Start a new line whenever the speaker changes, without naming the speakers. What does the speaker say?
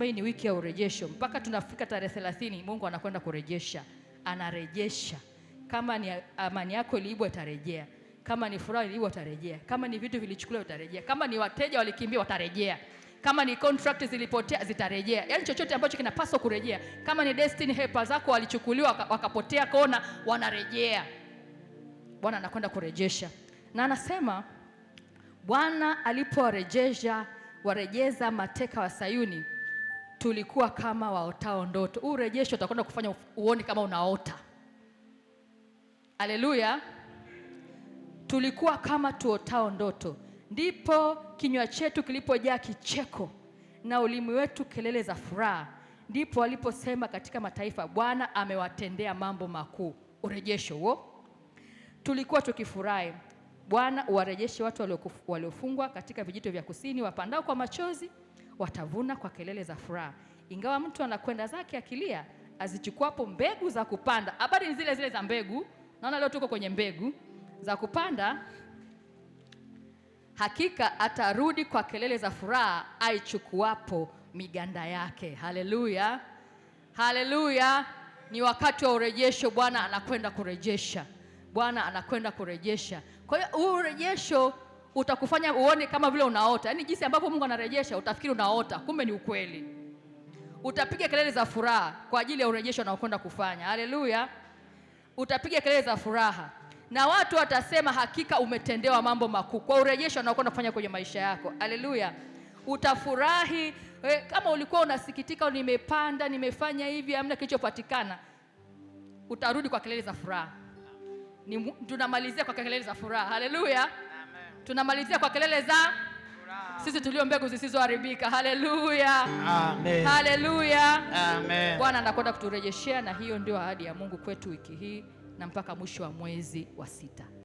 Hii ni wiki ya urejesho, mpaka tunafika tarehe 30, Mungu anakwenda kurejesha, anarejesha. Kama ni amani yako iliibwa itarejea, kama ni furaha iliibwa itarejea, kama ni vitu vilichukuliwa itarejea, kama ni wateja walikimbia watarejea, kama ni contract zilipotea zitarejea. Yaani chochote ambacho kinapaswa kurejea, kama ni destiny helper zako walichukuliwa wakapotea kona, wanarejea. Bwana anakwenda kurejesha, na anasema Bwana alipowarejesha warejeza mateka wa Sayuni, tulikuwa kama waotao ndoto. Huu urejesho utakwenda kufanya uone kama unaota. Haleluya! Tulikuwa kama tuotao ndoto, ndipo kinywa chetu kilipojaa kicheko na ulimi wetu kelele za furaha. Ndipo waliposema katika mataifa, Bwana amewatendea mambo makuu. Urejesho huo, tulikuwa tukifurahi. Bwana uwarejeshe watu waliofungwa katika vijito vya kusini, wapandao kwa machozi watavuna kwa kelele za furaha. Ingawa mtu anakwenda zake akilia, azichukuapo mbegu za kupanda. Habari ni zile zile za mbegu. Naona leo tuko kwenye mbegu za kupanda. Hakika atarudi kwa kelele za furaha aichukuapo miganda yake. Haleluya, haleluya! Ni wakati wa urejesho. Bwana anakwenda kurejesha, Bwana anakwenda kurejesha. Kwa hiyo huu urejesho utakufanya uone kama vile unaota, yaani jinsi ambavyo Mungu anarejesha utafikiri unaota, kumbe ni ukweli. Utapiga kelele za furaha kwa ajili ya urejesho anaokwenda kufanya. Haleluya! Utapiga kelele za furaha na watu watasema hakika umetendewa mambo makuu kwa urejesho anaokwenda kufanya kwenye maisha yako. Haleluya! Utafurahi kama ulikuwa unasikitika, nimepanda nimefanya hivi, hamna kilichopatikana, utarudi kwa kelele za furaha. Tunamalizia kwa kelele za furaha. Haleluya! Tunamalizia kwa kelele za furaha, sisi tulio mbegu zisizoharibika. Haleluya,
amen.
Haleluya,
amen.
Bwana anakwenda kuturejeshea, na hiyo ndio ahadi ya Mungu kwetu wiki hii na mpaka mwisho wa mwezi wa 6.